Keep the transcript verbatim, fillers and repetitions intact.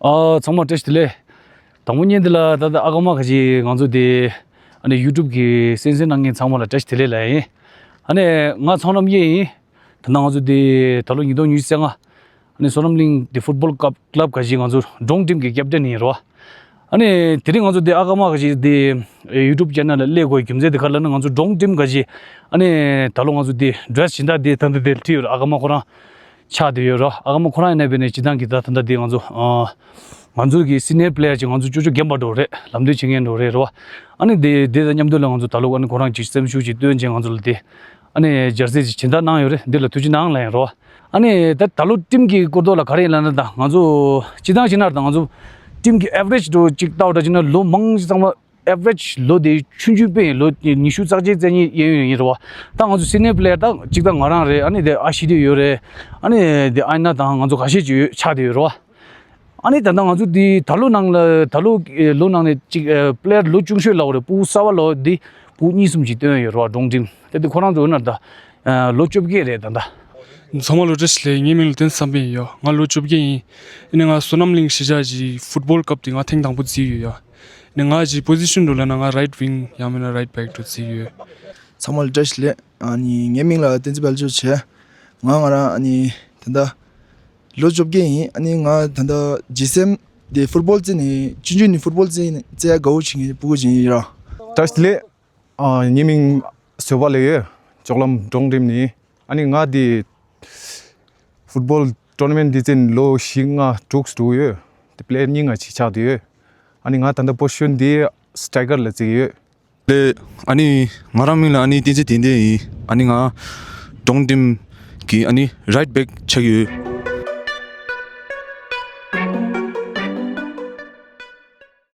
ཨ་ཚང་མ་བཀྲ་ཤིས་བདེ་ལེགས། དང་པོ་ཉིད་འདི་ལ་ད་ལྟ་ཨ་ཀ་མ་ག་ཅིག་ང་ཚོ་དེ་ཨ་ནི་ཡུ་ཊུབ་གི་གསན་གཟིགས་གནང་མཁན་ཚང་མ་ལ་བཀྲ་ཤིས་བདེ་ལེགས་ལབ་ཡིན། ཨ་ནི་ང་ཚོང་ལམ་གཡས་ཡིན། ད་ལྟ་ང་ཚོ་དེ་ད་ལོ་ཉིས་སྟོང་ཉི་ཤུ་རྩ་ལྔ་ཨ་ནི་བསོད་ནམས་གླིང་དེ་ཕུཊ་བོལ་ཀབ་ཀླབ་ག་ཅིག་ང་ཚོ་འབྲོང་ཊིམ་གི་ཀེབ་ཊན་ཡིན་རོ། ཨ་ནི་དེ་རིང་ང་ཚོ་དེ་ཨ་ཀ་མ་ག་ཅིག་དེ་ཡུ་ཊུབ་ཆེ་ནལ་ལ་སླེབས་དགོས་རྒྱུ་མཚན་དེ་ག་ལ་ནི་ང་ཚོ་འབྲོང་ཊིམ་ག་ཅིག་ཨ་ནི་ད་ལོ་ང་ཚོ་དེ་ཌི་རེ་སི་སྦྱིན་བདག་དེ་ད་ལྟ་དེ་ཁྲིད་ཡོད་ར། ཨ་ཀ་མ་ཁོ་རང་ཆགས་བསྡད་ཡོད་ར། ཨ་ཀ་མ་ཁོ་རང་ཡིན་ན་བས་ནས་སྤྱི་བཏང་གི་ད་ད་ལྟ་དེ་ང་ཚོ་ཨ་ང་ཚོ་གི་སི་ནི་ཡར་པི་ལེ་ཡར་ཅིག་ང་ཚོ་ཅོ་ཅོ་རྒན་པ་འགྲོ་རེད། ལམ་སྟོན་བྱེད་མཁན་འགྲོ་རེད་རོ། ཨ་ནི་དེ་དེ་དང་མཉམ་དུ་ལ་ང་ཚོ་ད་ལོ་ཨ་ནི་ཁོ་རང་ཅིག་སེམས་ཤུགས་ཅིག་བཏོན་བྱས་ང་ཚོ་ལ་དེ་ཨ་ནི་སྦྱར་སྲེག་ཅིག་སྦྱིན་བདག་གནང་ཡོད་རེད། འདི་ལ་ཐུགས་རྗེ་གནང་ལབ་ཡིན་རོ། ཨ་ནི་ད་ད་ལོ་ཊིམ་གི་སྐོར་ཐོག་ལ་ག་རེ་ཡིན་ལབ་ན། ད་ང་ཚོ་སྤྱི་བཏང་བྱས་ན་ད་ང་ཚོ་ཊིམ་གི་ཨེ་ཝ་རེཇ་འགྲོ་ཅིག་ལྟ་བ་འདྲ་བྱས་ན་ལོ་མང་ཅིག་ཚང་མ་ཨེ་ཝ་རེཇ་ལོ་དེ་ཆུང་ཆུང་དཔེ་ཡིན། ལོ་ཉི་ཤུ་རྩ་གཅིག་རྩ་གཉིས་གཡས་གཡོན་ཡིན་རེད་བ། ད་ང་ཚོ་སི་ནི་ཡར་པི་ལེ་ཡར་ད་གཅིག་ད་ང་རང་རེད། ཨ་ནི་དེ་ཨ་ཤི་དེ་ཡོད་རེད། ཨ་ནི་དེ་ཨ་ན་དང་ང་ཚོ་ཁ་ཤས་ཅིག་ཡོད་ཆགས་བསྡད་ཡོད་རེད་བ། ཨ་ནི་ད་ལྟ་ང་ཚོ་འདི་ད་ལོ་ནང་ལ་ད་ལོ་ཨེ་ལོ་ནང་ནས་གཅིག་ཨེ་པི་ལེ་ཡར་ལོ་ཆུང་ཤོས་ལབ་དགོས་རེད། ཕྲུ་གུ་གསར་པ་ལོ་འདི་ཕྲུ་གུ་གཉིས་གསུམ་ཅིག་བཏོན་ཡོད་རེད་བ། འབྲོང་ཊིམ་དེ་འདི་ཁོ་རང་ཚོ་ཡོད་ན་ད་ཨ་ལོ་བཅོ་བརྒྱད་རེད་ད་ལྟ། ཚང་མ་ལ་བཀྲ་ཤིས་བདེ་ལེགས། ངའི་མིང་ལ་བསྟན་བསམ་འཕེལ་ཡིན་ཡ། ང་ལོ་བཅོ་བརྒྱད་ཡིན། ཨ་ནི་ང་བསོད་ནམས་གླིང་གཞིས་ཆགས་ཀྱི་ཕུཊ་བོལ་ཀབ་དེ་ང་ཐེངས་དང་པོ་རྩེ་ཡོད་ཡ། ཨ་ནི་ང་གི་པོ་ཟི་ཤན་འགྲོ་ལབ་ན་ང་རའིཊ་ཝིང་ཡང་མིན་ན་རའིཊ་བེག་འགྲོ་རྩེ་ཡོད། ཚང་མ་ལ་བཀྲ་ཤིས་བདེ་ལེགས། ཨ་ནི་ངའི་མིང་ལ་བསྟན་འཛིན་དཔལ་འབྱོར་བྱས། ང་ང་རང་ཨ་ནི་ད་ལྟ་ལོ་བཅོ་བརྒྱད་ཡིན། ཨ་ནི་ང་ད་ལྟ་ཇི་སི་ཨེམ་དེ་ཕུཊ་བོལ་རྩེ་ནས་ཆུང་ཆུང་ནས་ཕུཊ་བོལ་རྩེ་རྩེ་ཡ་དགའ་བོ་བྱེད་མཁན་ཕྲུ་གུ་ཅིག་ཡིན་ར། བཀྲ་ཤིས་བདེ་ལེགས། ཨ་ངའི་མིང་བཟོད་པ་ལེགས་ཡོད། ལྕོག་ལམ་འབྲོང་ཊིམ་ནས། ཨ་ནི་ང་དེ་ཕུཊ་བོལ་ཊོར་ན་མེན་ཊི་འདི་རྩེ་ནས་ལོ་བཞི་ལྔ་དྲུག་འགྲོ་ཡོད། དེ་པི་ལེ་ཡར་རྙིང་ང་ཅིག་ཆགས་བསྡད་ཡོད། ཨ་ནི་ང་ད་ལྟ་པོ་ཟི་ཤན་འདི་སི་ཊའི་ཀར་ལ་རྩེ་གི་ཡོད། ལེ། ཨ་ནི་ང་རང་མིང་ལ་ཨ་ནི་བསྟན་འཛིན་བདེ་ལྡན་ཡིན། ཨ་ནི་ང་འབྲོང་ཊིམ་གི་ཨ་ནི་རའིཊ་བེག་ཆགས་ཡོད།